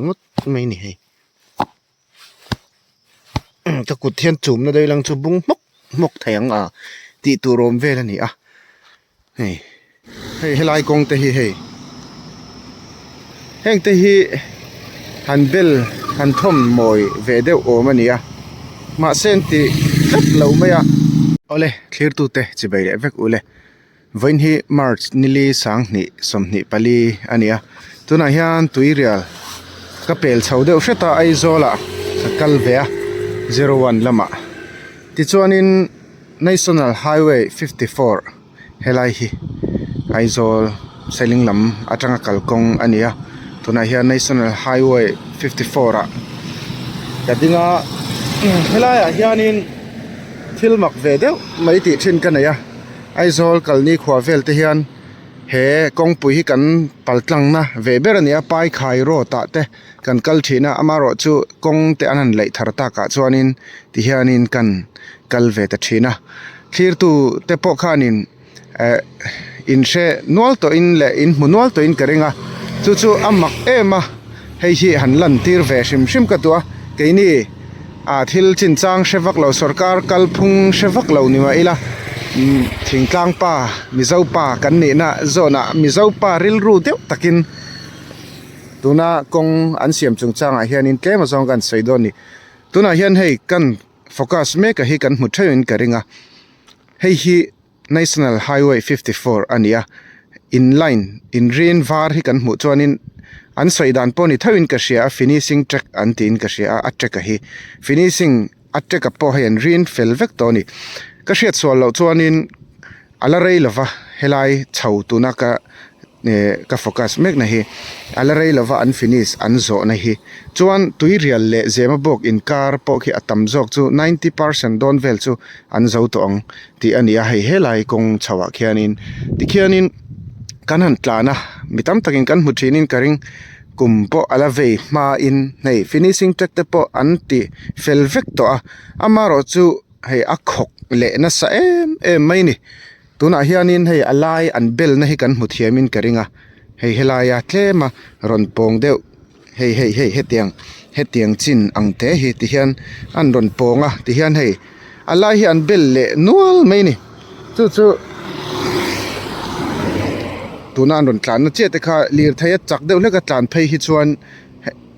ringawt mai a ni hei ka kut hian chumna deuh ilang chu bung hmawk hmawk thei ang a tih tur awm vel a ni a hei hei helai kawng te hi hei heng te hi han bel han thawm mawi ve deuh awm a ni a mahse an ti tlat lo mai a. Awle thlirtute chibei leh vek ule. Vawiin hi March nili sanghnih 24 a ni a, tunah hian tuirial ka pel chho deuh hret a Aizawl ah ka kal ve a 01 lamah tichuanin National Highway 54 helai hi Aizawl Sailing lam atanga kalkawng a ni a, tunah hian National Highway 54 ah ka ding a helaiah hianin thil mak ve deuh mai tih thin ka nei a. Aizawl kalni khua vel te hian he kawngpui hi kan pal tlangna ve ber a ni a Paikhai road ah te kan kal thin a amaherawh chu kawng te an han laih thar takah chuanin ti hianin kan kal ve ta thin a thlirtu te pawh khanin eh in hre nual tawhin leh in hmu nual tawhin ka ring a chu chu a mak em a hei hi han lan tir ve hrim hrim ka duh a keini. Ah thil chinchang hre vak lo sorkar kalphung hre vak lo ni mah ila umm thingtlang pa mizo pa kan nihna zawnah mizo pa rilru deuh takin tuna kawng an siam chungchangah hianin tlem azawng kan sawi dawn a ni tunah hian hei kan focus mek a hi kan hmu theuhin ka ring a hei hi. National Highway 54 a ni a, in line in rin var hi kan hmuh chuanin an sawi dan pawh ni theuhin ka hria a finishing track an tiin ka hria a a track a hi finishing a track a pawh hei an rin fel vek tawh a ni ka hriat sual loh chuanin a la rei lova helai chho tuna ka eh ka focus mek na hi a la rei lova an finish an zawh na hi chuan tuirial leh zema bawk inkar pawh khi a tam zawk chu ninety percent dawn vel chu an zo tawh ang tih a ni a hei helai kawng chho ah khianin tikhianin kan han tlan a mi tam takin kan hmu thinin ka ring kum pawh a la vei hmain hei finishing track te pawh an ti fel vek tawh a amaherawh chu hei a khawk leh nasa em em mai a ni. Tunah hianin hei a lai an belna hi kan hmu thiamin ka ring a, hei helaia tlema rawn pawng deuh hei hei hei hetiang hetiang chin ang te hi ti hian an rawn pawng a ti hian hei a lai hi an bel leh nual mai a ni chu chu tuna an rawn tlanna chiah te kha lirthei a chak deuh hlek a tlan phei hi chuan.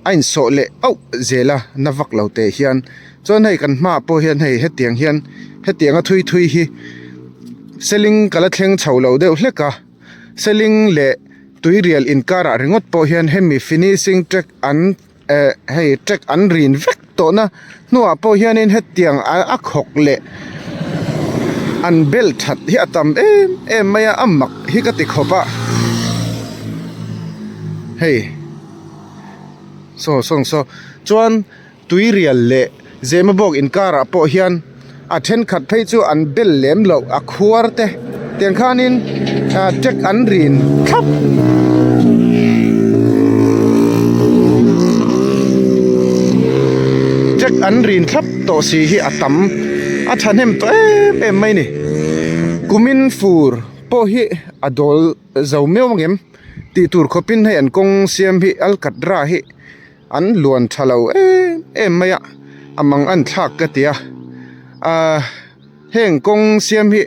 a insawh leh auh zel a na vak lo teh hian chuan hei kan hmaah pawh hian hei hetiang hian hetianga thui thui hi seling ka la thleng chho lo deuh hlek a seling leh tuirial inkarah ringawt pawh hian hemi finishing track an eh hei track an rin vek tawh na hnuah pawh hianin hetiang a khawk leh an bel that hi a tam em em mai a a mak hi ka ti khawp a hei. Saw sawng saw chuan tuirial leh Zemabawk inkarah pawh hian a thenkhat phei chu an bel lem loh a khuar te tiang khanin ah tek an rin thlap tek an rin thlap tawh si hi a tam a thahnem tawh em em mai a ni kumin fur pawh hi a dawl zo meuh ang em. Tih tur khawpin hei an kawng siam hi alkatra hi an luan tha lo em em mai a a mang an thlak ka ti a ahh heng kawng siam hi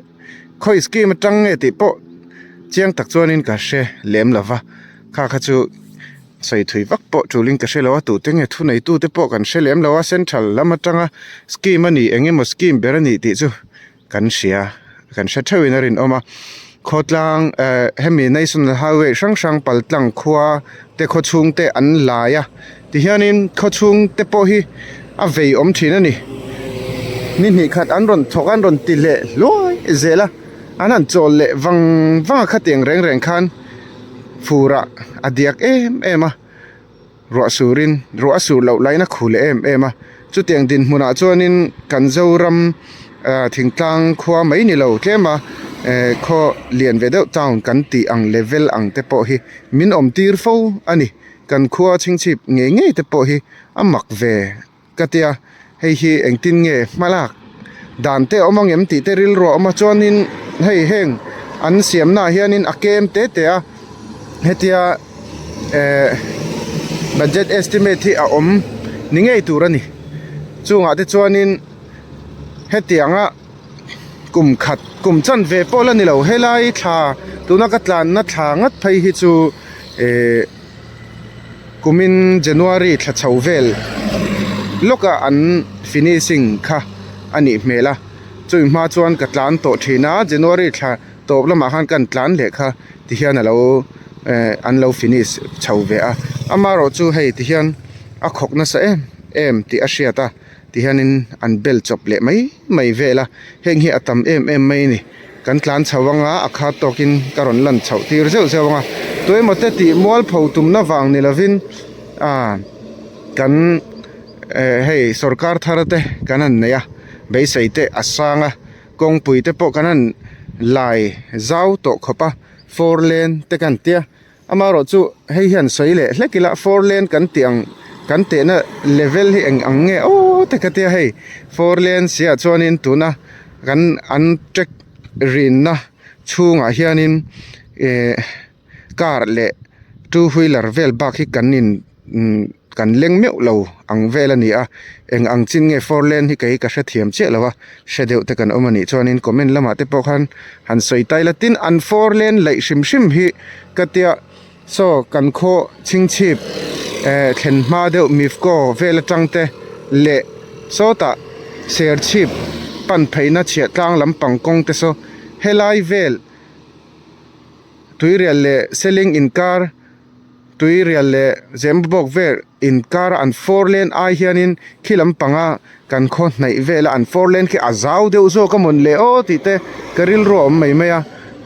khawi scheme atang nge tih pawh chiang tak chuanin ka hre lem lo va kha kha chu sawi thui vak pawh tulin ka hre lo a tute nge thu nei tute pawh kan hre lem lo a central lam atanga scheme a ni eng emaw scheme ber a ni tih chu. Kan hria, kan hre theuhin a rinawm a, khawtlang eh hemi national highway hrang hrang paltlang khua te khawchhung te an lai a tihianin khawchhung te pawh hi a vei awm thin a ni ni hnih khat an rawn thawk an rawn ti leh hluai zel a an han chawl leh vang vang a khatiang reng reng khan fur ah a diak em em a. Ruah surin ruah a sur loh laiin a khu leh em em a, chutiang dinhmunah chuanin kan Zoram ah thingtlang khua mai ni lo tlem a eh khaw lian ve deuh town kan tih ang level ang te pawh hi min awm tir fo a ni, kan khua chhingchhip ngei ngei te pawh hi a mak ve. Ka tia, hei hi engtin nge hmalak dan te a awm ang em tih te rilru a awm a, chuanin hei heng an siamnaah hianin a kem te te a, hetia eh Budget estimate hi a awm ni ngei tur a ni. Chungah te chuanin hetianga kum khat kum chan ve pawh la ni lo helai thla tuna ka tlanna thla ngat phei hi chu ehh kumin January thla chho vel lawkah an finishing kha a nih hmel a chumi hma chuan ka tlan tawh thin a January thla tawp lamah khan kan tlan leh kha tihian alo eh an lo finish chho ve a amaherawh chu hei tihian a khawk nasa em em tih a hriat a tihianin an bel chawp leh mai mai vel a heng hi a tam em em mai a ni kan tlan chho anga a khat tawkin ka rawn lan chhoh tir zeuh zeuh ang a tuemaw te tih mualpho tumna vang ni lovin ah kan eh hei sawrkar thar te kan han nei a beisei te a sang a. Kawngpui te pawh kan han lai zau tawh khawp a four lane te kan tia amaherawh chu hei hian sawi leh hlek ila four lane kan tih ang kan tehna level hi eng ang nge aw te ka tia hei four lane siah chuanin tuna kan an track rinna chhungah hianin eh car leh two wheeler vel bak hi kan in kan leng meuh lo ang vel a ni a eng ang chin nge four lane hi kei ka hrethiam chiah lo a hre deuh te kan awm a nih chuanin comment lamah te pawh khan han sawi tai la tin an four lane laih hrim hrim hi ka tia saw kan khaw chhingchhip eh thlen hma deuh mifco vel atang te leh sawtah serchhip pan pheina chhiah tlang lampang kawng te saw helai vel. Tuirial leh Seling inkar Tuirial leh Zembawk vel inkar a an four lane ai hianin khi lampanga kan khaw hnaih vela an four lane khi a zau deuh zawk a mawn le aw tih te ka rilru a awm mai mai a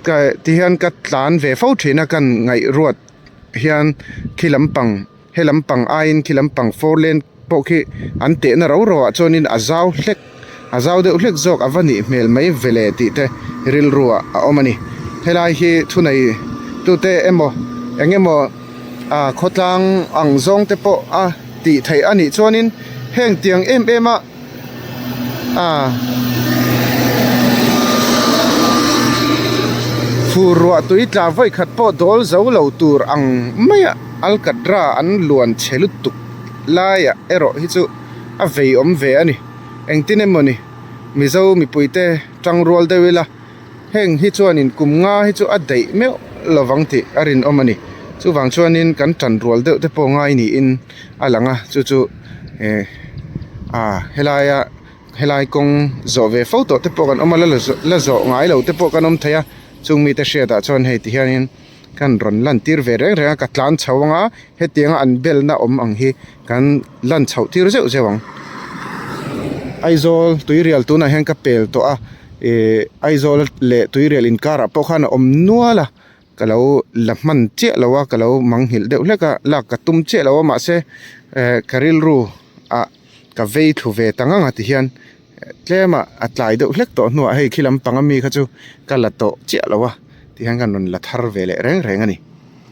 ka tihian ka tlan ve fo thin a kan ngaihruat hian khi lampang. He lampang aiin khi lampang four lane pawh khi an tehna ro ro ah chuanin a zau hlek a zau deuh hlek zawk a va nih hmel mai vele tih te rilru ah a awm a ni. Helai hi thunei tute emaw eng emaw ah khawtlang ang zawng te pawh a tih theih a nih chuanin heng tiang em em a ah fur ruah tui tla vawi khat pawh dawl zo lo tur ang mai a. Alkatra an luan chhe lutuk laiah erawh hi chu a vei awm ve a ni. Engtin emaw ni Mizo mipuite tangrual deuh ila heng hi chuanin kum nga hi chu a daih meuh lovang tih a rinawm a ni. Chuvang chuanin kan tanrual deuh te pawh ngai niin a lang a, chu chu eh ah helaia helai kawng zawh ve fo tawh te pawh kan awm a, la zawh ngai lo te pawh kan awm thei a, chung mite hriatah chuan hei ti hianin. Kan rawn lan tir ve reng reng a ka tlan chho ang a hetianga an belna awm ang hi kan lan chhoh tir zeuh zeuh ang. Aizawl tuirial tunah hian ka pel tawh a ih Aizawl leh tuirial inkarah pawh khan a awm nual a ka lo la hman chiah lo a ka lo mangnghilh deuh hlek a lak ka tum chiah lo a mahse eh ka rilru ah ka vei thlu ve ta ngang a tihian. Tlema a tlai deuh hlek tawh hnuah hei khi lampang ami kha chu ka la tawh chiah lo a tihian kan rawn la thar ve leh reng reng a ni.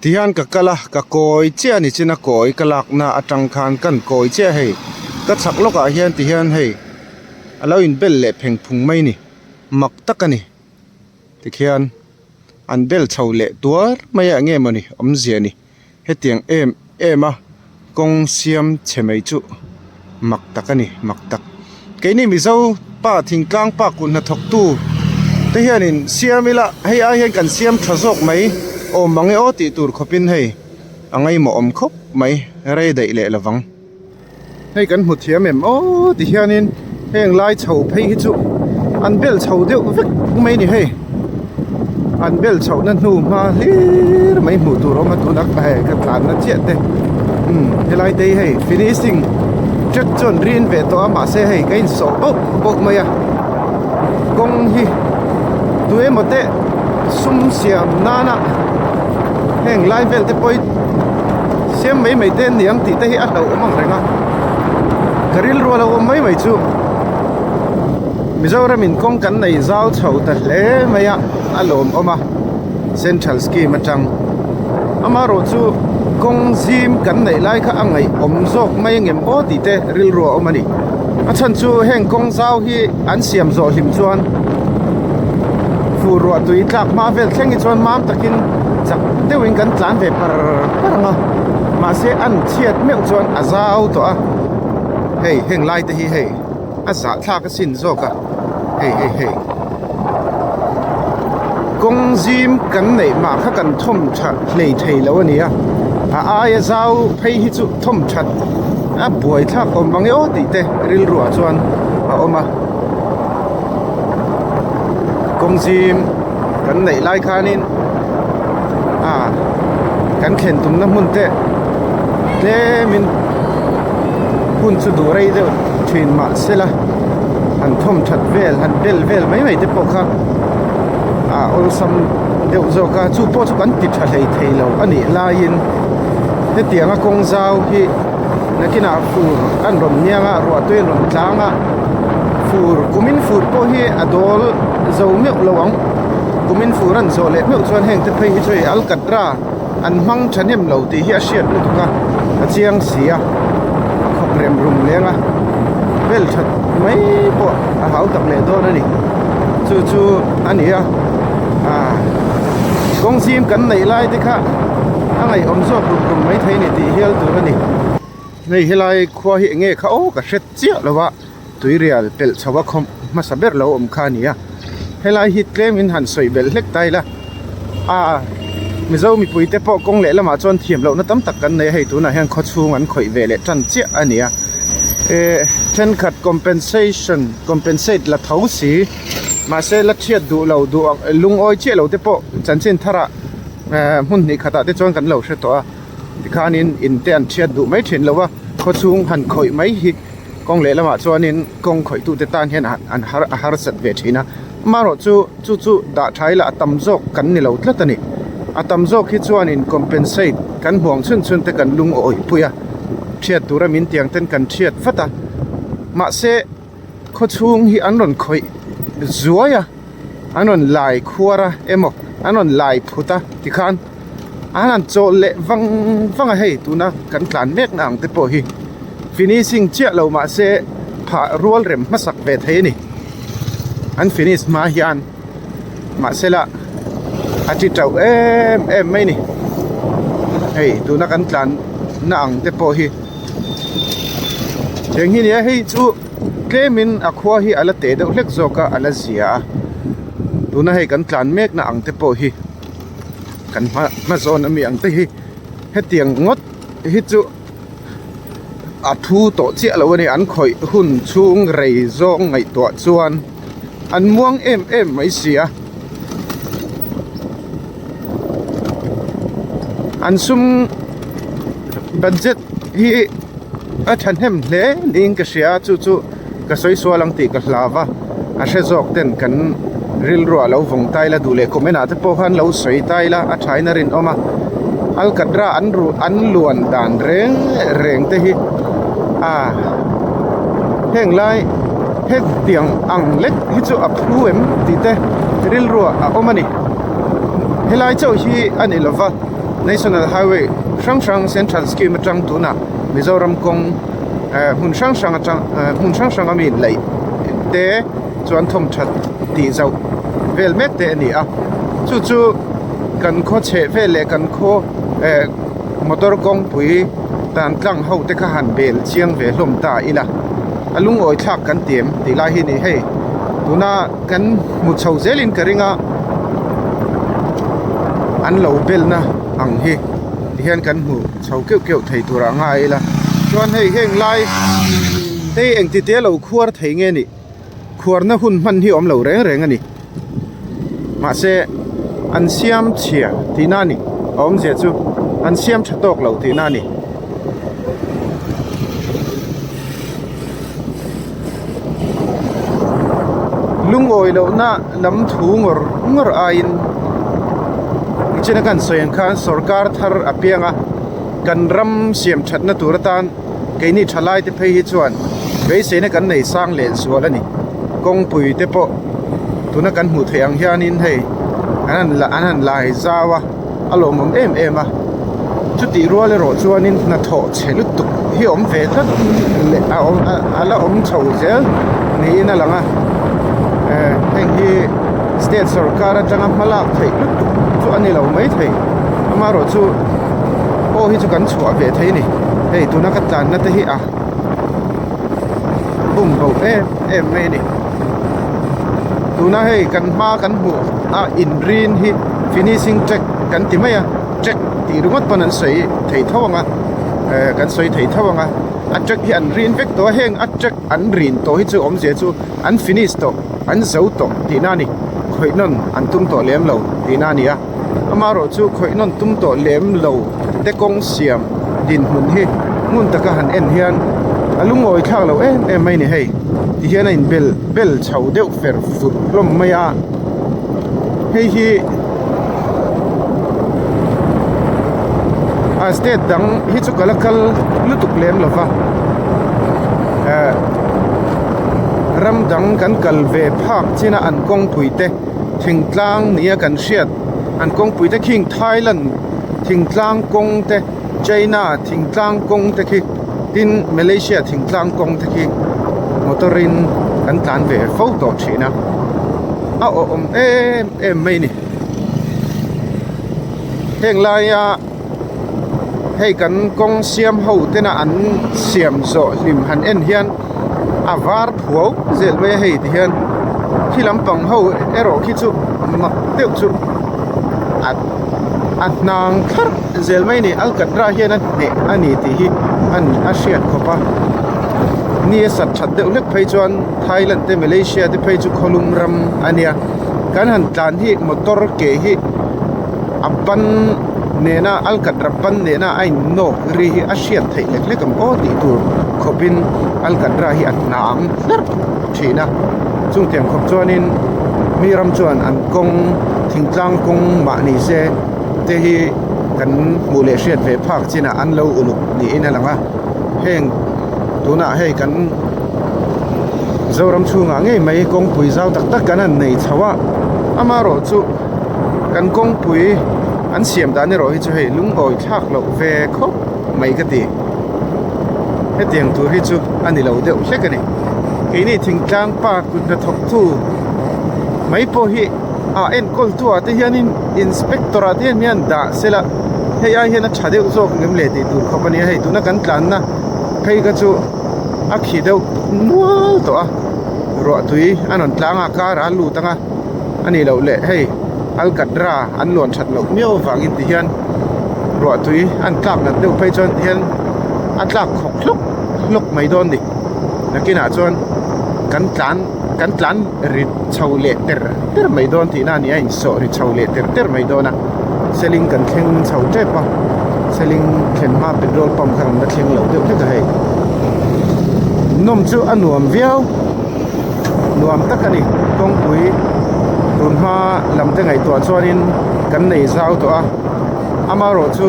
Tihian ka kal a ka kawi chiah a ni chin a kawi ka lakna atang khan kan kawi chiah hei ka chhak lawkah hian tihian hei a lo inbel leh pheng phung mai ni mak tak a ni tikhian an bel chho leh tuar mai a eng nge mawni awmzia ni. Hetiang em em a kawng siam chhe mai chu mak tak a ni mak tak. Keini Mizo pa thingtlang pa kut hnathawk tu te hianin siam ila hei ai hian kan siam tha zawk mai awm mang e aw tih tur khawpin hei a ngaimawh awm khawp mai rei daih leh lovang. Hei kan hmu thiam em aw ti hianin heng lai chho phei hi chu an bel chho deuh vek mai a ni hei an bel chhoh na hnu hma hlir mai hmuh tur a awm a tuna hei ka tlan na chiah te umm helai te hi hei finishing track chu an rin ve tawh a mahse hei ka insawh bauh bauh mai a kawng hi tu emaw te sum siam nana heng lai vel te pawh hi siam mai mai te an ni ang tih te hi a hlauhawm ang reng a ka rilru a lo awm mai mai chu Mizoram in kawng kan nei zau chho ta hle mai a a lawmawm a central scheme atang amaherawh chu kawng zim kan neih lai kha a ngaihawm zawk mai angem aw tih te rilru a awm a ni a chhan chu heng kawng zau hi an siam zawh hlim chuan fur ruah tui tlak hma vel thleng hi chuan mam takin chak deuhin kan tlan ve par par ang a. Mahse an chhiat meuh chuan a zau tawh a, hei heng lai te hi hei a zahthlak asin zawk a, hei hei hei kawng zim kan neih mah kha kan thawm tha hlei thei lo a ni a, a aia zau phei hi chu thawm that a buaithlak awm ang e aw tih te rilru ah chuan a awm a. Kawng zim kan neih lai khanin ah kan thlen tumna hmun te tlemin hun chu duh rei deuh thin mah sela han thawm that vel han bel vel mai mai te pawh kha ah awlsam deuh zawk a chu pawh chu kan ti tha hlei thei lo a nih laiin hetianga kawng zau hi nakinah fur an rawn niang a ruah tui an rawn tlang a. Fur kumin fur pawh hi a dawl zo meuh lo ang kumin fur an zawh leh meuh chuan heng te phei hi chu hei alkatra an hmang thahnem lo tih hi a hriat lutuk a a chiang si a a khawp rem rum leng a bel that mai pawh a hau tak leh dawn a ni chu chu a ni a ah kawng zim kan neih lai te kha a ngaihawm zawk rum rum mai thei a ni tih hial tur a ni. Hei helai khua hi eng nge kha aw ka hre chiah lo a tuirial pelh chho a khaw hmasa ber lo awm kha a ni a helai hi tlem in han sawi belh hlek ta ila a mizo mipui te pawh kawng leh lamah chuan thiam lohna tam tak kan nei a hei tunah hian khaw chhung an khawih ve leh tan chiah a ni a eh thenkhat compensation compensate la tho si mahse la chhiat duh lo duh ang lungawi chiah lo te pawh chanchin tharah eh hmun hnih khatah te chuan kan lo hre tawh a. Tikhanin in te an thiat duh mai thin lo a, khaw chhung han khawih mai hi kawng lehlamah chuanin kawng khawihtute tan hian an har a harsat ve thin a, amaherawhchu chu chu dah tha ila a tam zawk kan ni lo tlat a ni. A tam zawk hi chuanin compensate kan hmuang chhun chhun te kan lungawi pui a, thiat tura min tiang ten kan thiat vat a, mahse khaw chhung hi an rawn khawih zuai a. An rawn lai khuar a emaw an rawn lai phut a tikhan an han chawlh leh vang vang a hei tuna kan tlan mek na ang te pawh hi finishing chiah lo mahse phah rual rem hmasak ve thei a ni an finish hma hian mahsela a ti tauh em em mai a ni hei tuna kan tlan na ang te pawh hi eng hi nia hei chu. Tlemin a khua hi a la teh deuh hlek zawk a a la zia a tuna hei kan tlan mek na ang te pawh hi kan hma hma zawn ami ang te hi hetiang ngawt hi chu a phu tawh chiah lo a ni an khawih hun chhung rei zawng ngaihtuah chuan an muang em em mai si a an sum budget hi. A thahnem hle niin ka hria a chu chu ka sawi sual ang tih ka hlau va a hre zawk ten kan rilruah lo vawng ta ila duh leh comment ah te pawh khan lo sawi ta ila a thain a rinawm a alkatra an ruh an luan dan reng reng te hi a heng lai hetiang ang lek hi chu a phu em tih te rilruah a awm a ni helai chauh hi a ni lova. National Highway hrang hrang Central Scheme atang tunah Mizoram kawng eh hmun hrang hrang atang eh hmun hrang hrang a mi laih te chuan thawmthat tih zauh vel mek te a ni a chu chu kan khaw chheh vel leh kan khaw eh motor kawngpui dan tlang ho te kha han bel chiang ve hlawm ta ila a lungawi thlak kan ti em tih lai hi a ni hei tuna. Kan hmu chho zelin ka ring a, an lo belna ang hi tihian kan hmu chho keuh keuh thei tur ah ngai ila chuan hei heng lai hei engti te lo khuar thei nge nih khuarna hun hman hi awm lo reng reng a ni mahse an siam chhia tihna a ni a awmzia chu an siam tha tawk lo tihna a ni. Lungawi lohna lam thu ngawr ngawr aiin nichina kan sawi ang khan sawrkar thar a piang a kan ram siam thatna tur atan keini thalai te phei hi chuan beiseina kan nei sang leh zual a ni kawngpui te pawh tuna kan hmuh theih ang hianin hei an han lai zau a. a lawmawm em em a chutih rual erawh chuanin hnathawh chhe lutuk hi a awm ve tlat leh a awm a la awm chho zel niin a lang a eh heng hi state sawrkar atanga hma lak theih lutuk chu a ni lo maithei amaherawhchu. aw hi chu kan chhuah ve thei a ni hei tuna ka tlanna te hi a bum bo em em mai a ni tuna hei kan hma kan hmuh a inrin hi finishing track kan ti mai a track tih ringawt pawn an sawi thei tho ang a eh kan sawi thei tho ang a a track hi an rin vek tawh a heng a track an rin tawh hi chu awmzia chu an finish tawh an zo tawh tihna a ni khawih nawn an tum tawh lem lo tihna a ni a. Amaherawhchu khawih nawn tum tawh lem lo te kawng siam dinhmun hi hmun taka han en hian a lungawi thlak loh em em mai a ni hei ti hian a inbel bel chho deuh fer fur hlawm mai a hei hi a state dang hi chu ka la kal lutuk lem lo va eh ram dang kan kal ve phak chin a an kawngpui te. Thingtlang nia kan hriat an kawngpui te khing Thailand thingtlang kawng te China thingtlang kawng te khi tin Malaysia thingtlang kawng te khi motor in kan tlan ve fo tawh thin a a awhawm em em mai a ni heng laia hei kan kawng siam ho tena an siam zawh hlim han en hian a var phuau zel mai a hei ti hian khi lampang ho erawh khi chu mak deuh chu a a hnang thlarh zel mai a ni alkatra hian a hneh a ni tih hi a hriat khawp a ni a sat that deuh hlek phei chuan Thailand te Malaysia te phei chu khawlum ram a nia kan han tlan hi motor ke hi a ban nena alkatra ban nena a innawk ri hi a hriat theih lek lek ang aw tih tur khawpin alkatra hi a hnam hlerh thin a chungtiang khawp chuanin mi ram chuan an kawng thingtlang kawng mah ni se te hi kan hmuh leh hriat ve phak chinah an lo uluk niin a lang a heng tunah hei kan Zoram chhungah ngei mai kawngpui zau tak tak kan han nei chho a amaherawh chu. Kan kawngpui an siam dan erawh hi chu hei lungawi thlak loh ve khawp mai ka ti. Hetiang tur hi chu a ni lo deuh hlek a ni. Keini thingtlang pa kut hnathawk tu mai pawh hi a enkawl tu ah te hianin inspector ah te hian hian dah sela hei ai hian a tha deuh zawk ngem le tih tur khawp a nia hei tuna kan tlanna phei kha chu a khi deuh mual tawh a ruahtui a rawn tlang a car a lut ang a. A nih loh leh hei alkatra an luan that loh miau avangin ti hian ruah tui an tlak nat deuh phei chuan ti hian a tlak khawk hlawk hlawk mai dawn a ni nakinah chuan kan tlan kan tlan ri chho leh ter ter mai dawn tihna a ni a insawh ri chho leh ter ter mai dawn a seling kan thleng chho tep a seling thlen hma petrol pump kha kan la thleng lo deuh hlek a hei nawm chu a nuam viau. Nuam tak a ni kawngpui tun hma lam te ngaihtuah chuanin kan nei zau tawh a amaherawh chu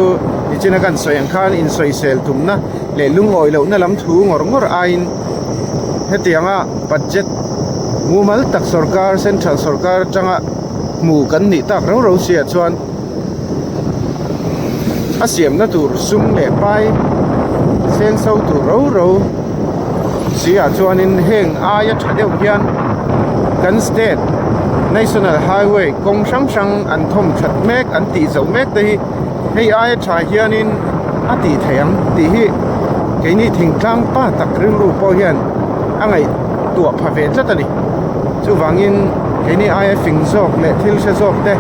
nichina kan sawi ang khan insawisel tumna leh lungawi lohna lam thu ngawr ngawr aiin hetianga budget mumal tak sorkar central sorkar atanga hmu kan nih tak rau rau si ah chuan. A siamna tur sum leh pai senso tur ro ro si ah chuanin heng aia tha deuh hian kan state national highway kawng hrang hrang an thawm that mek an tih zo mek te hi hei aia tha hianin a tih theih ang tih hi keini thingtlang pa tak rilru pawh hian a ngaihtuah pha ve tlat a ni chuvangin keini aia fing zawk leh thil hre zawk te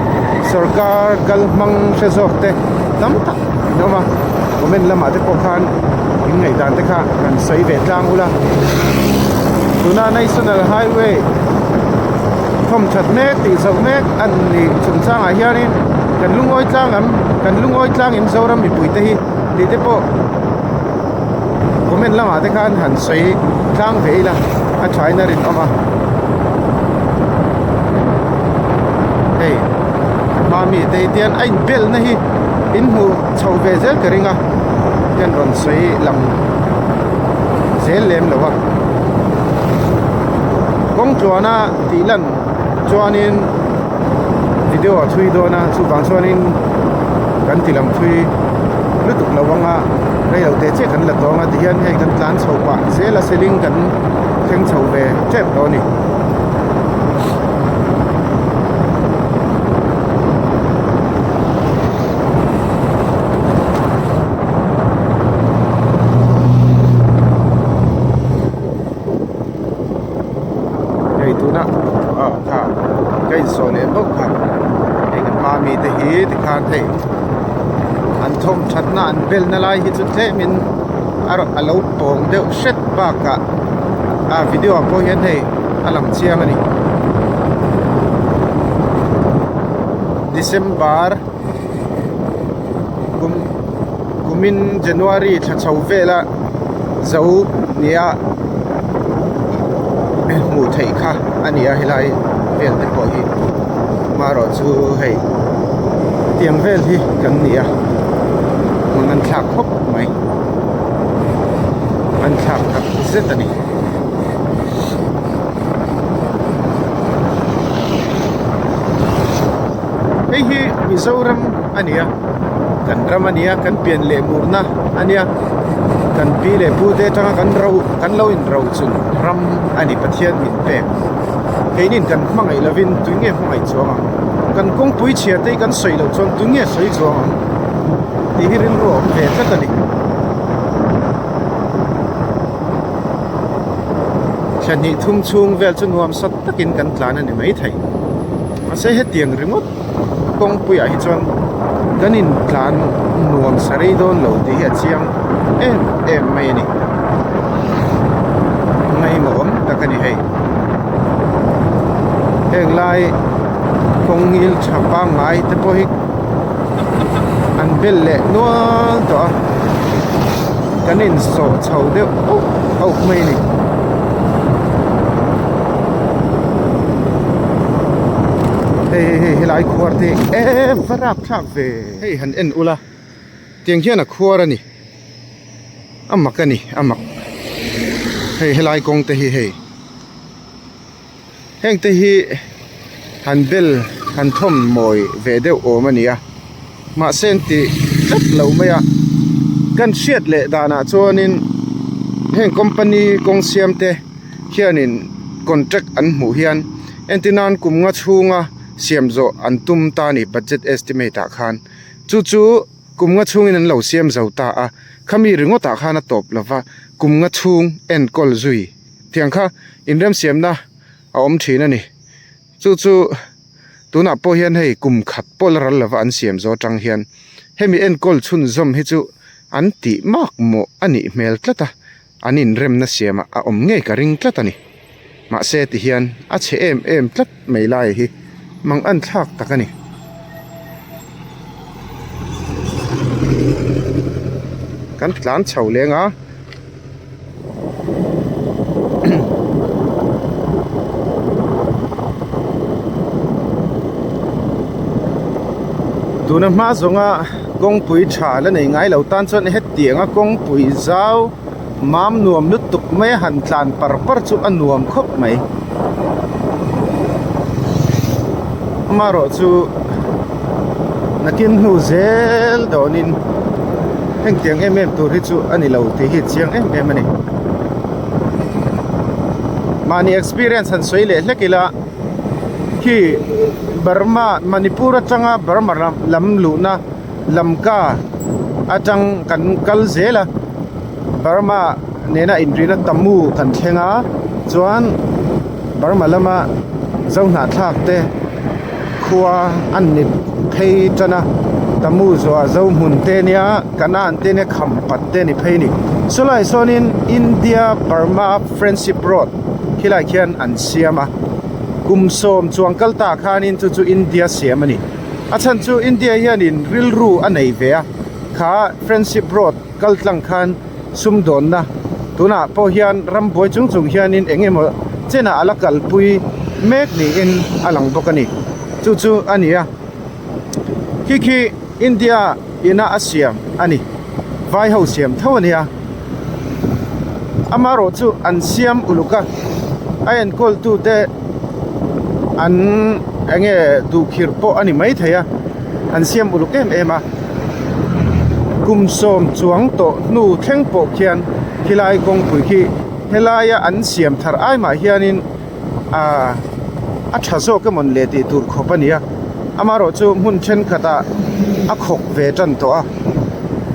sorkar kal hmang hre zawk te tam tak an awm a comment lamah te pawh khan in ngaihdan te kha kan sawi ve tlang ula tuna national highway thawm that mek tih zoh mek an nih chungchangah hianin kan lungawi tlang ang kan lungawi tlangin Zoram mipui te hi tih te pawh comment lamah te khan han sawi tlang ve ila a thain a rinawm a hei ka hma mi te hi tian a inbelna hi in hmuh chho ve zel ka ring a hian rawn sawi lang zel lem lo a kawng tluana tih lan chuanin. Video a thui dawn a chuvang chuanin kan ti lam thui lutuk lo anga rei lo teh chiah kan la tawng a tihian hei kan tlan chho pah zel a seling kan thleng chho ve tep tawh a ni. khan hei an thawm thatna an belna lai hi chu tlemin a rawn a lo pawng deuh hret bakah ah video ah pawh hian hei a lang chiang a ni December kum kumin January thla chho vela zo nia hmuh theih kha a ni a helai vel te pawh hi amaherawh chu hei tiang vel hi kan ni a hmun an thlak khawp mai an thlak tak zet a ni. Hei hi Mizoram a ni a kan ram a ni a kan pian leh murna a nia kan pi leh pu te atanga kan ro kan lo in ro chun ram a ni Pathian min pek keinin kan hmangaih lovin tui nge hmangaih chuang ang kan kawngpui chhia te hi kan sawi loh chuan tui nge sawi chuang ang tih hi rilru a awm ve tlat a ni. Thla hnih thum chhung vel chu nuam sat takin kan tlan a ni maithei. Mahse hetiang ringawt kawngpuiah hi chuan kan intlan nuam sa rei dawn lo tih hi a chiang em em mai a ni. Ngaihmawh awm tak a ni hei. Heng lai kawng ngil tha pangngai te pawh hi an bel leh nual tawh a kan insawh chho deuh auh auh mai a ni. Hei hei hei helai khuar te hi e va rap thlak ve hei han en ula tiang hian a khuar a ni a mak a ni a mak hei helai kawng te hi hei. Heng te hi han bel han thawm mawi ve deuh awm a ni a mahse an ti tlat lo mai a kan hriat leh danah chuanin heng company kawng siam te hianin contract an hmuh hian entir nan kum nga chhunga siam zawh an tum ta a ni budget estimate ah khan chu chu kum nga chhungin an lo siam zo ta a khami ringawtah khan a tawp lova kum nga chhung enkawl zui. Tiang kha inremsiamna a awm thin a ni. Chu chu tunah pawh hian hei kum khat pawh la ral lova an siam zawh atang hian hemi enkawl chhunzawm hi chu an tih mak mawh a nih hmel tlat a, an inremna siamah a awm ngei ka ring tlat a ni. Mahse ti hian a chhe em em tlat mai lai hi mang an thlak tak a ni. Kan tlan chho leng a. Tuna hma zawnga kawngpui tha la nei ngai lo tan chuan hetianga kawngpui zau mam nuam lutuk mai a han tlan par par chu a nuam khawp mai. Amaherawhchu nakin hnu zel dawnin hengtiang em em tur hi chu a ni lo tih hi a chiang em em a ni. Mahni experience han sawi leh hlek ila khi Burma Manipur atanga Burma lam luhna Lamka atang kan kal zel a Burma nena inrina Tamu kan thleng a chuan Burma lama Zohnahthlak te khua an ni phei tan a Tamu zuah Zohmun te nia Kanan te nia Khampat te ni phei a ni chulaiah sawnin India Burma Friendship Road khilai khian an siam a kum sawm chuang kal ta khanin chu chu India siam a ni a chhan chu India hianin rilru a nei ve a kha Friendship Road kal tlang khan sumdawnna tunah pawh hian rambuai chung chung hianin eng emaw chenah a la kalpui mek niin a lang bawk a ni chu chu a ni a khi khi India ina a siam a ni vai ho siam tho a nia amaherawh chu an siam uluk a a enkawl tute an eng nge duhkhirh pawh a ni maithei a an siam uluk em em a. Kum sawm chuang tawh hnu thleng pawh khian khilai kawngpui khi helaia an siam thar ai mah hianin ahh a tha zawk emaw le tih tur khawp a ni a amaherawh chu hmun thenkhatah a khawk ve tan tawh a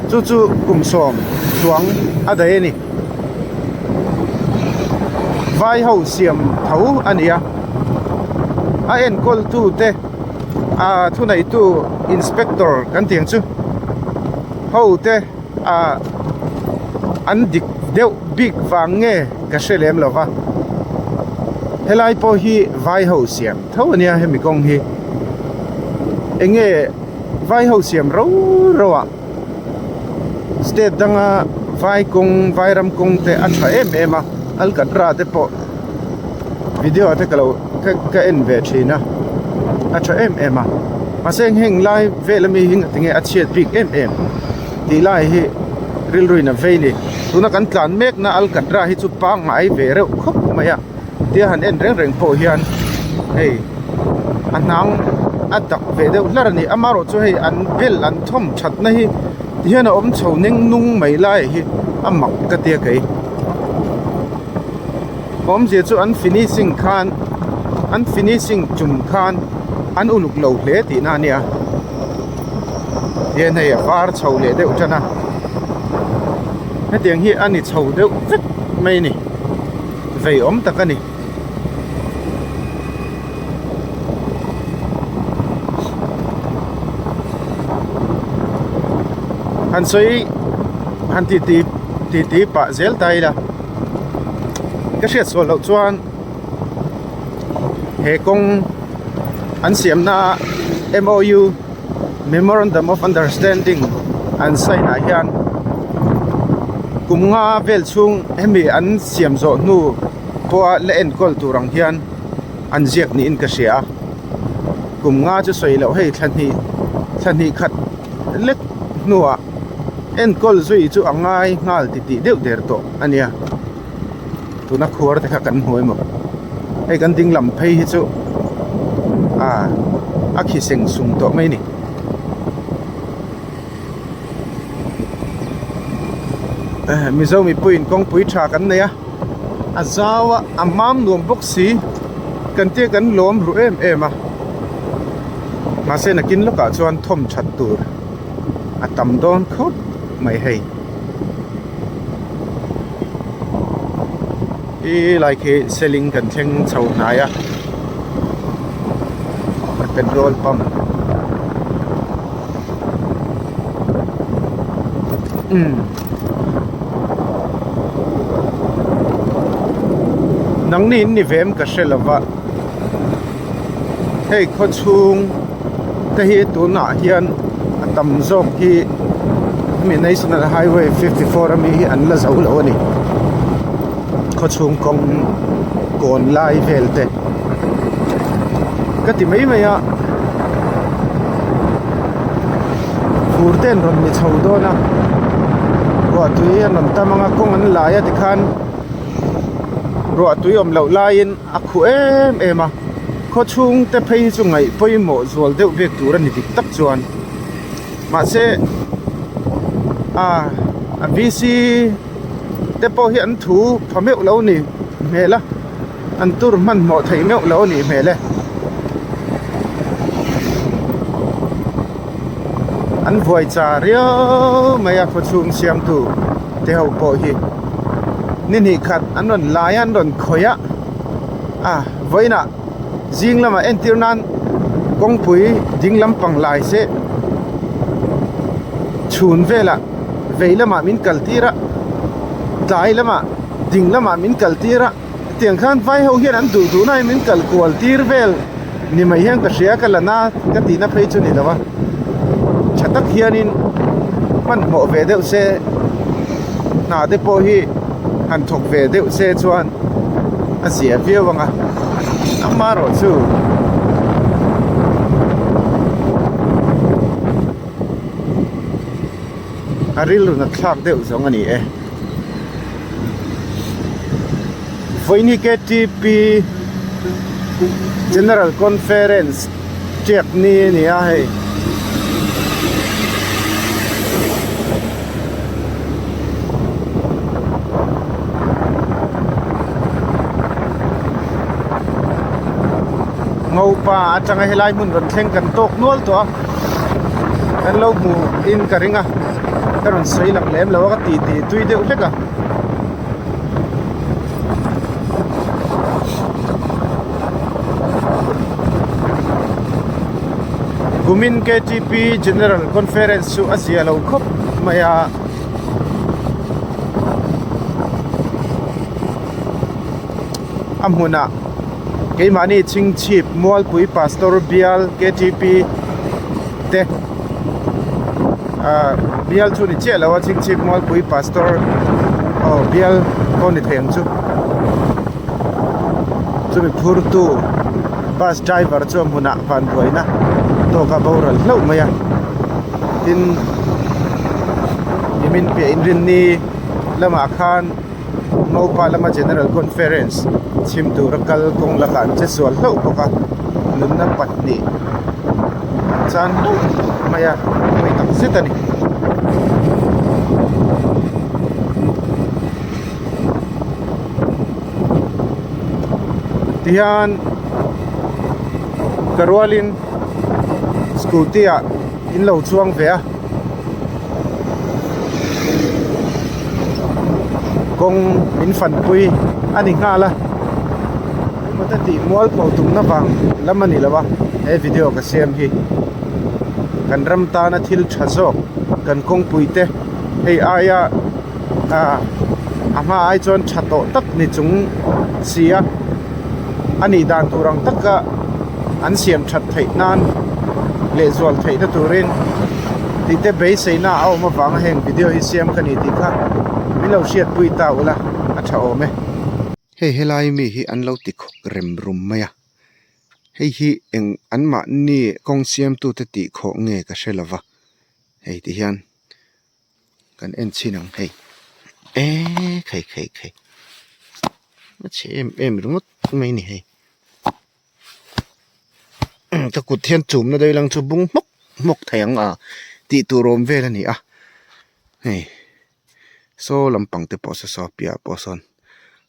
chu chu kum sawm chuang a daih a ni vai ho siam tho a ni a a enkawl tu te. A thuneitu inspector kan tih ang chu ho te ah an dik deuh bik vang nge ka hre lem lo va helai pawh hi vai ho siam tho a nia hemi kawng hi eng nge vai ho siam ro ro ah state danga vai kawng vai ram kawng te a tha em em a alkatra te pawh video ah te ka lo ka en ve thin a a tha em em a mahse heng lai vel ami hi tinge a chhiat bik em em tih lai hi rilru in a vei ni tuna kan tlan mek na alkatra hi chu pangngai ve reuh khawp mai a tia han en reng reng pawh hian hei a hnang a dak ve deuh hlar a ni amaherawh chu hei an bel an thawm that na hi ti hian a awm chho neng nung mai lai hi a mak ka tia kei. Awmzia chu an finishing khan an finishing tum khan an uluk lo hle tihna a nia tihian hei a var chho leh deuh tan a hetiang hi a ni chho deuh vek mai a ni vei awm tak a ni. Han sawi han ti ti ti ti pah zel ta ila. Ka hriat sual loh chuan he kawng an siamna M_O_U Memorandum of Understanding an sign ah hian kum nga vel chhung hemi an siam zawh hnu pawha la enkawl tur ang hian an ziak niin ka hria a kum nga chu sawi loh hei thla hnih thla hnih khat lek hnuah enkawl zui chu a ngai nghal titih deuh der tawh a nia tuna khuar te kha kan hmu emaw hei kan ding lam phei hi chu ah a khi seng sung tawh mai a ni. Mizo mipuiin kawngpui tha kan nei a a zau a a mam nuam bawk si kan tia kan lawm ru em em a mahse nakin lawkah chuan thawm that tur a tam dawn khawp mai hei. Ti lai khi seling kan thleng chho hnai a petrol pump umm nangni in ni ve em ka hre lo va. Hei khawchhung te hi tunah hian a tam zawk hi hemi national highway 54 ami hi an la zo lo a ni khawchhung kawng kawn lai vel te ka ti mai mai a fur te an rawn ni chho dawn a ruahtui an rawn tam ang a kawng an lai a tikhan ruahtui awm loh laiin. A khuh em em a khaw chhung te phei hi chu ngaih pawimawh zual deuh bik tur a ni dik tak chuan mahse ah a V_C te pawh hi an thu pha meuh lo a ni hmel a an tur hmanhmawh theih meuh lo a nih hmel e. An vuai cha riau mai a khawchhung siamtu te ho pawh hi ni hnih khat an rawn lai a an rawn khawih a a vawiinah zing lamah entir nan kawngpui ding lampang lai se chhun velah vei lamah min kal tir a tlai lamah ding lamah min kal tir a. Tiang khan vai ho hian an duh duh na in min kal kual tir vel ni mai hian ka hria ka la na ka tih na phei chu ni lo a tha tak hianin hmanhmawh ve deuh se hna te pawh hi han thawk ve deuh se chuan a zia viau ang a amaherawh chu. A rilru nat thlak deuh zawng a ni e. Vawiini K_T_P General Conference tiak ni a ni a hei. Ngopa atanga helai hmun rawn thleng kan tawk nual tawh a. Kan lo hmu in ka ring a ka rawn sawi lang lem lo a ka ti ti tui deuh hlek a. Kumin KTP General Conference chu a zia lo khawp mai a. A hmunah keimahni chhingchhip Mualpui Pastor Bial KTP te ahh bial chu ni chiah lo a chhingchhip Mualpui Pastor aw bial pawh ni thei ang chu chumi phurtu bus driver chu a hmunah van buaina tawk a boral hlauh mai a tin nimin piah inrinni lamah khan. Ngopa lama General Conference chhim tura kal kawng lakah an che sual hlauh bawk a, nunna pahnih an chan hlauh mai a, pawi tak zet a ni. Tihian ka rualin scooty ah in lo chuang ve a. Kawng min fanpui a ni nghal a engemaw te tih mual pawh tumna vang lam a ni lo a he video ka siam hi kan ram tana thil tha zawk kan kawngpui te hei aia ah a hma ai chuan tha tawh tak ni chung si a a nih dan tur ang taka an siam that theih nan lehzual theihna turin tih te beiseina a awm avanga heng video hi siam ka ni tih kha min lo hriatpui ta ula a tha awm e. Hei helai mi hi an lo ti khawk rem rum mai a, hei hi eng anmahni kawng siamtute tih khawh nge ka hre lova hei ti hian. Kan en chhin ang hei eee khai khai khai a chhe em em ringawt mai a ni hei ka kut hian chumna deuh ilang chu bung hmawk hmawk thei ang a tih tur awm vel a ni a hei saw lampang te pawh saw saw piahah pawh sawn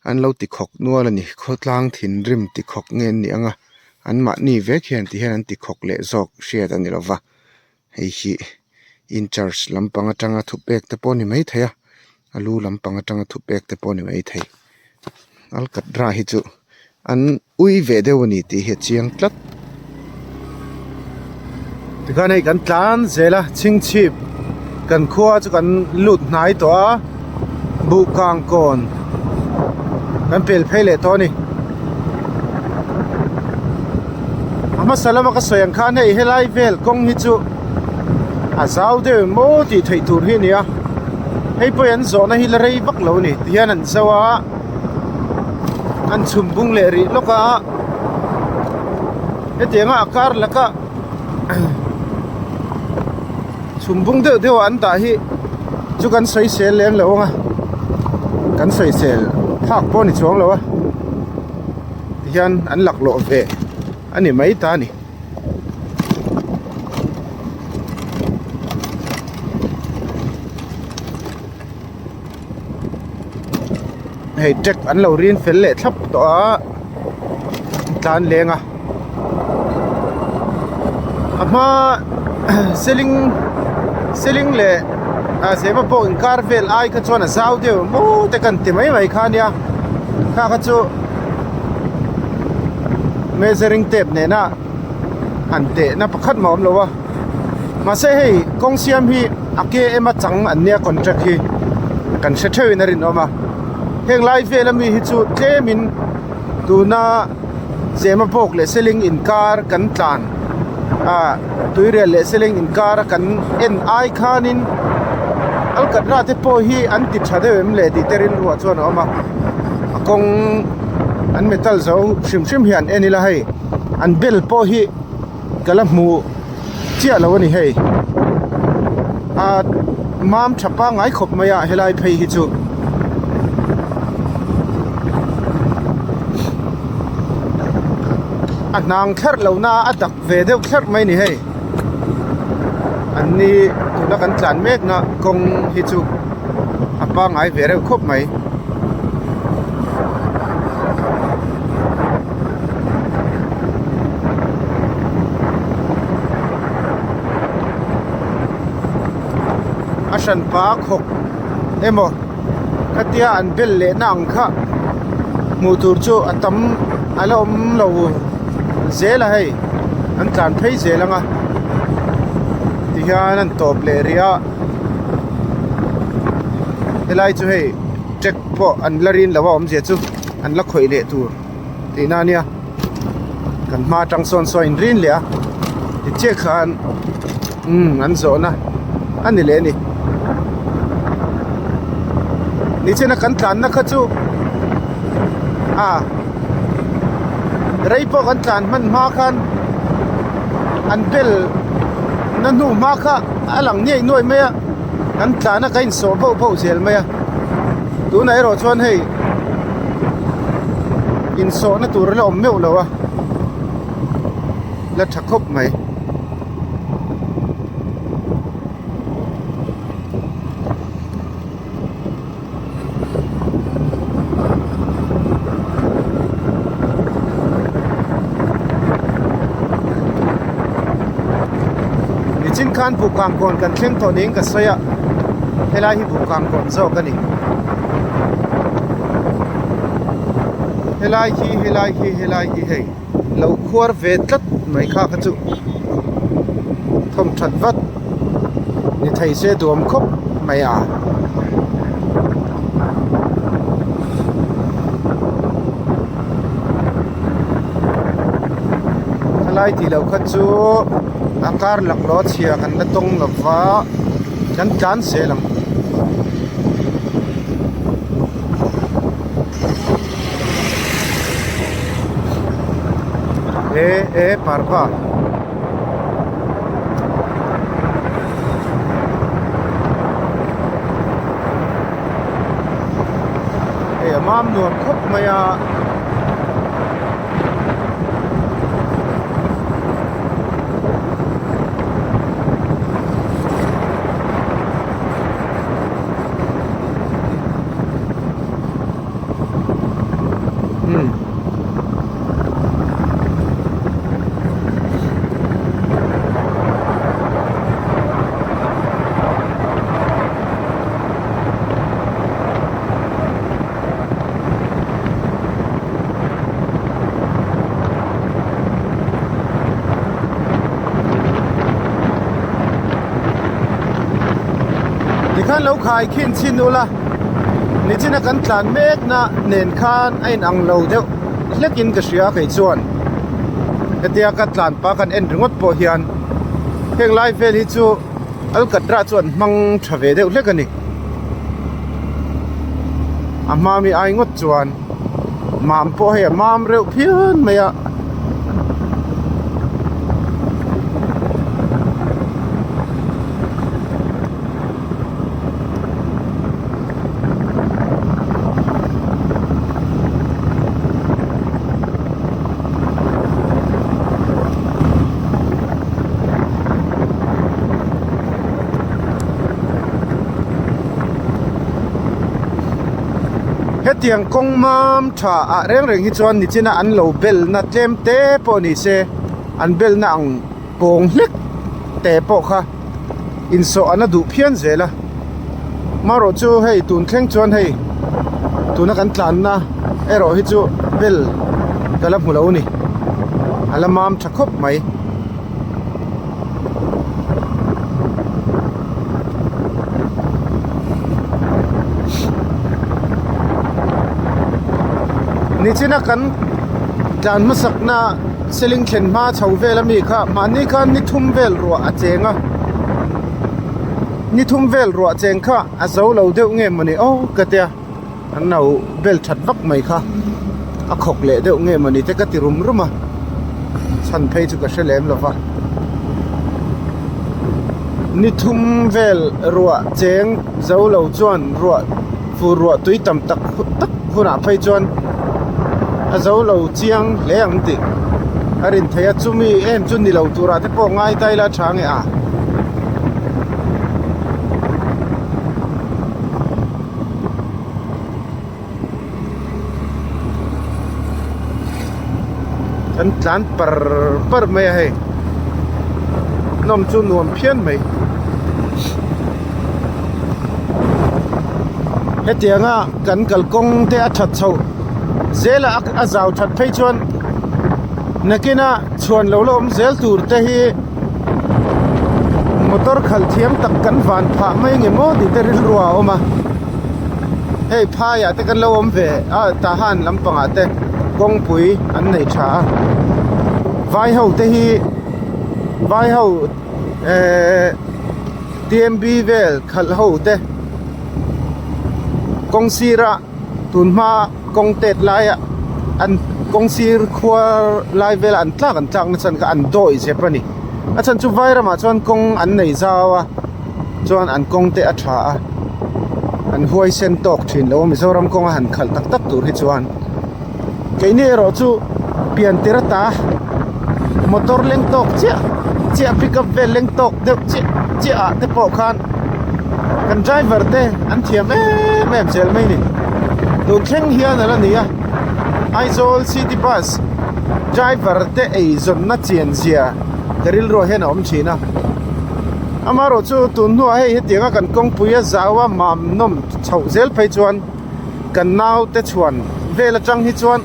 an lo ti khawk nual a ni khawtlang thinrim ti khawk nge an nih ang a anmahni vek hian ti hian an ti khawk leh zawk hriat a ni lo va. Hei hi in charge lampang atanga thu pek te pawh a ni maithei a a lu lampang atanga thu pek te pawh a ni maithei alkatra hi chu an ui ve deuh a ni tih hi a chiang tlat. Tikhan hei kan tlan zel a chhingchhip kan khua chu kan lut hnai tawh a buhkang kawn kan pel phei leh tawh a ni. A hmasa lama ka sawi ang khan hei helai vel kawng hi chu a zau deuh em maw tih theih tur hi a ni a hei pawh hi an zawhna hi la rei vak lo a ni tihian an zo a an chhum bung leh rih lawk a hetianga a kar laka chhum bung deuh deuh an dah hi chu kan sawisel lem lo ang a kan sawisel phak pawh a ni chuang lo a. Tihian an laklawh ve a ni mai ta a ni. Hei track an lo rin fel leh thlap tawh a tlan leng a a hma seling seling leh ah zema pawh inkar vel ai kha chuan a zau deuh maw te kan ti mai mai kha ania kha kha chu measuring tape nena han tehna pakhat mah a awm lo a mahse hei kawng siam hi a km a chang an nia contract hi kan hre theuhin a rinawm a heng lai vel ami hi chu tlemin tuna zema bawk leh seling inkar kan tlan ah tuirial leh seling inkar a kan en ai khanin alkatra te pawh hi an ti tha deuh em le tih te rilruah chuan a awm a a kawng an metal zo hrim hrim hian en ila hei an bel pawh hi ka la hmu chiah lo a ni hei ah mam tha pangngai khawp mai a helai phei hi chu a hnang thlerh lo na a dak ve deuh thlerh mai a ni hei an ni tuna kan tlan mek na kawng hi chu a pangngai ve reuh khawp mai. A hran pa khawk emaw khatia an bel leh na ang kha hmuh tur chu a tam a la awm lo zel a hei an tlan phei zel ang a. Tihian an tawp leh rih a helai chu hei track pawh an la rin lo a awmzia chu an la khawih leh tur tihna a nia kan hma atang sawn sawn a inrin leh a tichiah khan umm an zawhna a ni leh a ni nichina kan tlanna kha chu a rei pawh kan tlan hman hma khan an bel na hnu hma kha a lang nuai nuai mai a kan tlan a kan insawh bauh bauh zel mai a tunah erawh chuan hei insawhna tur a la awm meuh lo a la tha khawp mai. Nichin khan buhkang kawn kan thleng tawh niin ka sawi a helai hi buhkang kawn zawk a ni helai hi helai hi helai hi hei lo khuar ve tlat mai kha kha chu thawm that vat ni thei se duam khawp mai a. Helai tih loh kha chu a kar laklawh chhia kan la tawng lo va kan tlan zel ang. E e parva. Hei a mam nuam khawp mai a. Tikhan lo khai khin chhin ula nichina kan tlan mek na nen khan a inang lo deuh hlekin ka hria kei chuan hetia ka tlan pah kan en ringawt pawh hian heng lai vel hi chu Alkatra chu an hmang tha ve deuh hlek a ni a hma mi ai ngawt chuan mam pawh hei a mam reuh phian mai a. Hetiang kawng mam tha ah reng reng hi chuan nichina an lo belna tlem te pawh ni se an belna ang pawng hlek te pawh kha insawh an a duh phian zel a marawh chu hei tun thleng chuan hei tuna kan tlanna erawh hi chu bel ka la hmu lo a ni a la mam tha khawp mai. Nichina kan tlan hmasakna seling thlen hma chho vel ami kha mahni khan ni thum vel ruah a cheng a ni thum vel ruah cheng kha a zo lo deuh nge mawni aw ka tia an lo bel that vak mai kha a khawk leh deuh nge mawni te ka ti rum rum a chhan phei chu ka hre lem lo va ni thum vel ruah cheng zo lo chuan ruah fur ruah tui tam tak tak hunah phei chuan a zo lo chiang hle ang tih a rin theih a chumi em chu ni lo turah te pawh ngai ta ila tha nge a. Kan tlan par par mai a hei nawm chu nuam phian mai hetianga kan kalkawng te a that chhoh zel a a zau that phei chuan nakina chhuan lo la awm zel tur te hi. Motor khalh thiam tak kan van phah mai nge maw tih te rilru ah a awm a. Hei phaiah te kan lo awm ve a Tahan lampangah te kawngpui an nei tha a. Vai ho te hi vai ho ehh T_M_B vel khalh ho te kawng sira tun hma kawng tet laia an kawng sir khuar lai vela an tlak an tlak na chhan kha an dawi zep a ni a chhan chu vai ramah chuan kawng an nei zau a chuan an kawng te a tha a an huai sen tawk thin lo a Mizoram kawnga han khalh tak tak tur hi chuan. Keini erawh chu pian tir ata motor leng tawk chiah chiah pick up vel leng tawk deuh chiah chiah ah te pawh khan kan driver te an thiam em em zel mai a ni. Tun thleng hian a la ni a, Aizawl city bus driver te eizawnna chian zia ka rilruah hian a awm thin a. Amaherawh chu tun hnuah hei hetianga kan kawngpui a zau a mam nawm chhoh zel phei chuan. Kan naute chhuan vel atang hi chuan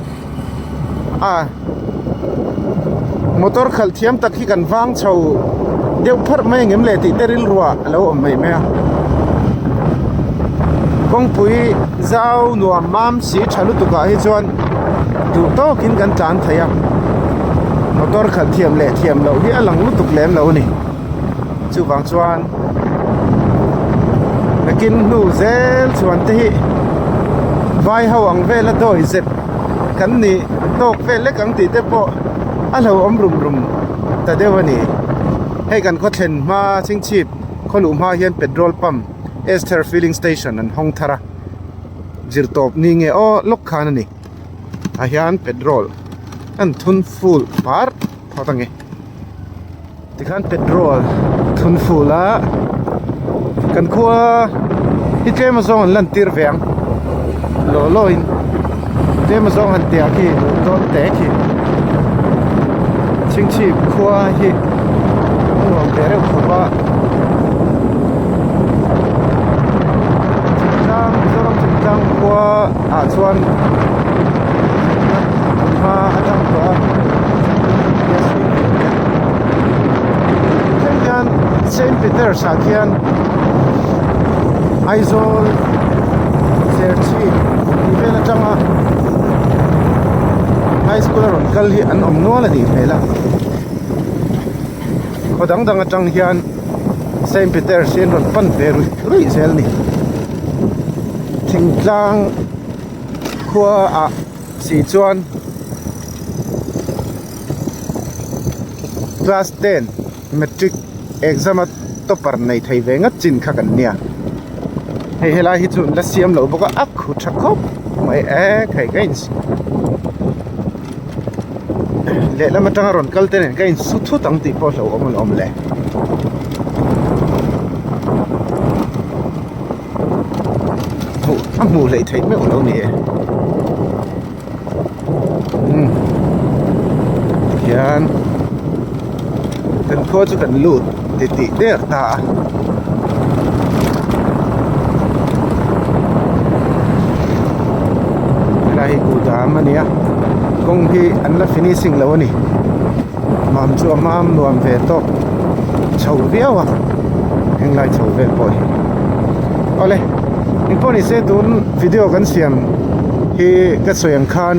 a motor khalh thiam tak hi kan vang chho deuh pharh mai ang em le tih te rilruah a lo awm mai mai a. Kawngpui zau nuam mam si tha lutuk ah hi chuan duh tawkin kan tlan thei a, motor khalh thiam leh thiam loh hi a lang lutuk lem lo a ni. Chuvang chuan nakin hnu zel chuan te hi vai ho ang vela dawi zep kan nih tawk vel lek ang tih te pawh a hlauhawm rum rum ta deuh a ni. Hei kan khaw thlen hma chhingchhip khaw luh hma hian petrol pump Esther filling station an hawng thar a, zirtawp ni nge aw lawk khan a ni. Tah hian petrol an thun full par phawt a nge. Tikhan petrol thun ful a kan khua hi tlem azawng an lan tir ve ang law law in tlem azawng han tih ah khi duh dawn teh khi chhingchhip khua hi a nuam ve reuh khawp a thingtlang Mizoram thingtlang khua ah chuan hma atang tawh a. Thleng hian Saint Peters ah khian Aizawl Serchhip tih vel atanga high school a rawn kal hi an awm nual a nih hmel a khaw dang dang atang hian Saint Peters hi an rawn pan ve ruih ruih zel a ni thingtlang khua ah si chuan. Class ten matric exam a topper nei thei ve ngat chin kha kan nia hei helai hi chu an la siam loh bawk a a khu tha khawp mai e khai ka in lehlam atanga rawn kal te nen ka in su thut ang tih pawh hlauhawm a la awm le. Hmuh a hmuh hleih theih meuh lo ni e. Umm hian kan khua chu kan lut ti tih der ta a helai hi kudam a ni a kawng hi an la finishing lo a ni mam chu a mam nuam ve tawk chho viau a henglai chho vel pawh hi awle engpawh ni se tun video kan siam hi ka sawi ang khan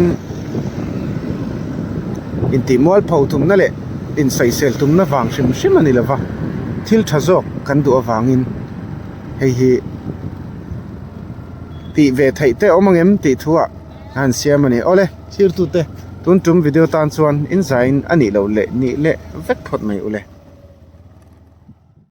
intih mualpho tumna leh insawisel tumna vang hrim hrim a ni lova thil tha zawk kan duh avangin hei hi tih ve theih te awm ang em tih thu ah a han siam a ni. Awle thirtute tun tum video tan chuan inzaiin a nih loh leh nih leh vek phawt mai ule.